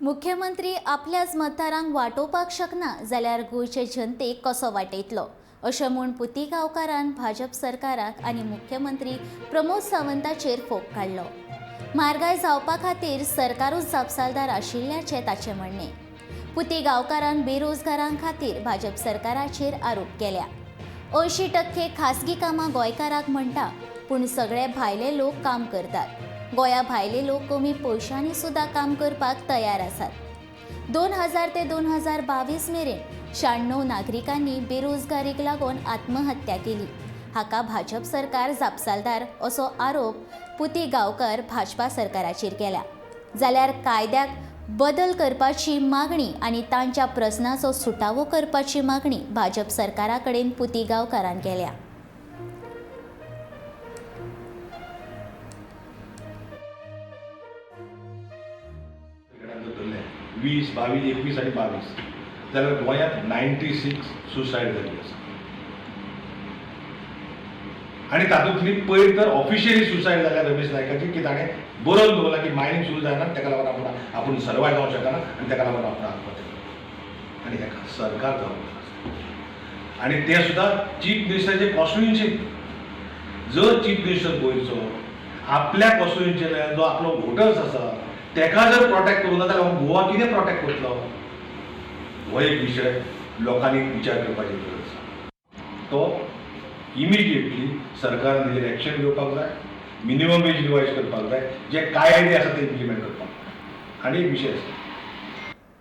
मुख्यमंत्री आपल्याच मतदारांक वाटोवपाक शकना जाल्यार गोंयचे जनतेक कसो वाटयतलो, अशें म्हूण पुती गांवकारान भाजप सरकाराक आनी मुख्यमंत्री प्रमोद सावंताचेर फोग काडलो. म्हारगाय जावपा खातीर सरकारूच जापसालदार आशिल्ल्याचें ताचें म्हणणें. पुती गांवकारान बेरोजगारां खातीर भाजप सरकाराचेर आरोप केल्या. 80% खासगी कामां गोंयकाराक म्हणटा, पूण सगळे भायले लोक काम करतात. गोंया भायले लोक कमी पयशांनी सुद्दां काम करपाक तयार आसात. 2000 ते 2022 मेरेन 96 नागरिकांनी बेरोजगारीक लागून आत्महत्या केली. हाका भाजप सरकार जापसालदार असो आरोप पुती गांवकर भाजपा सरकाराचेर केल्या. जाल्यार कायद्याक बदल करपाची मागणी आनी तांच्या प्रस्नाचो सुटावो करपाची मागणी भाजप सरकारा कडेन पुती गांवकारान केल्या. धरले 20, 22, 21 आनी 22 जाल्यार गोंयांत 96 सुसायड जाल्ली आसा. आनी तातूंतली पयर तर ऑफिशियली सुसायड जाल्या रमेश नायकाची, की ताणें बरोवन दवरलां की मायनींग सुरू जायना, ताका लागून आपूण आपूण सर्वाय जावंक शकना आनी ताका लागून आपूण आत्महत्या करता. आनी हेका सरकार जबाबदार आसा. आनी तें सुद्दां चीफ मिनिस्टराचे कॉन्स्टिट्युएन्सी. जर चीफ मिनिस्टर गोंयचो आपल्या कॉन्स्टिट्युएन्सीतल्यान जो आपलो वोटर्स आसा तेका जर प्रोटेक्ट करूं ना जाल्यार गोवा कितें प्रोटेक्ट करतलो? हो एक विशय लोकांनी विचार करपाची गरज आसा. तो इमिजिएटली सरकारान तेजेर एक्शन घेवपाक जाय, मिनिमम वेज रिवायज करपाक जाय, जे कायदे आसा ते इम्प्लिमेंट करपाक जाय. आनी एक विशय आसा.